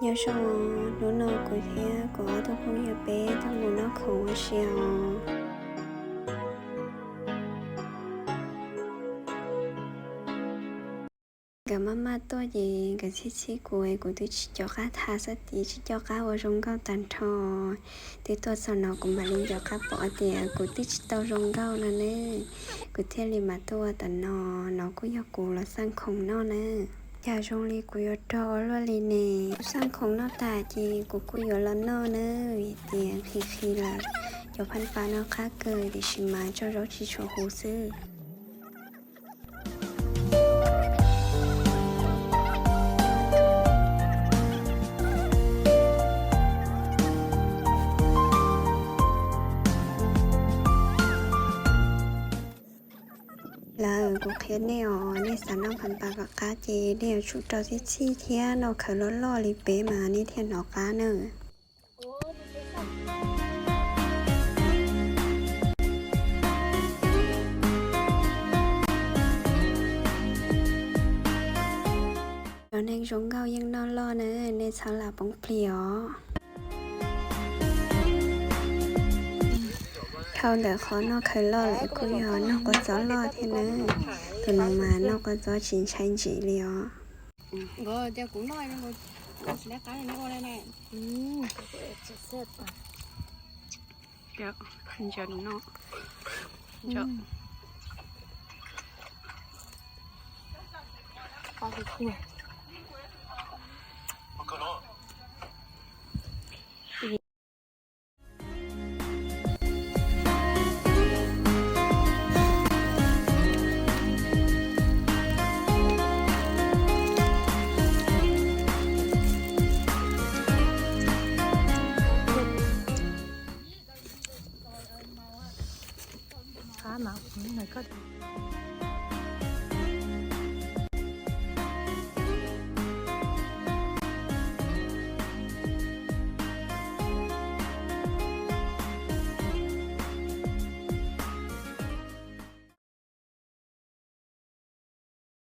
Nyob zoo, hnub no kuv thiab kuv ob tug phooj ywg peb tuaj mus noj khoom ua si os. Nkawd maj maj tuaj ces nkawd txhib txhib kuv es kuv twb tsis nco qab tham xab tis, tsis nco qab ua zoo nkauj tag nrho. Twb tuaj txog no kuv mam li nco qab pom tias kuv twb tsis tau zoo nkauj no ne. Kuv thiaj li mam tuaj ua tam no, no kuj yog kuv los xaj khoom noj na. Cas zoo li kuv yuav rog ua luaj li ne. Kuv xaj khoom noj tas ces kuv kuj yuav los noj na, vim tias qhis qhis lawm. Cov phaj pas no qab kawg tiam sis mas tso zaub tsis tshua huv xwb. Lawm, kuv qhia nej os, nej xav noj phaj pas kom qab ces nej yuav tsum rau txhib txhib thiab noj khaws loj loj li peb mas nej thiaj hnov qab na. Cov neeg zoo nkauj yeej noj loj na, nej txhob lam poob plig os. Dhau ntawm qhov noj khaws loj lawm kuj yog noj kua txob loj thiab na. Tus no mas noj kua txob tsis ntshai ntsim li os.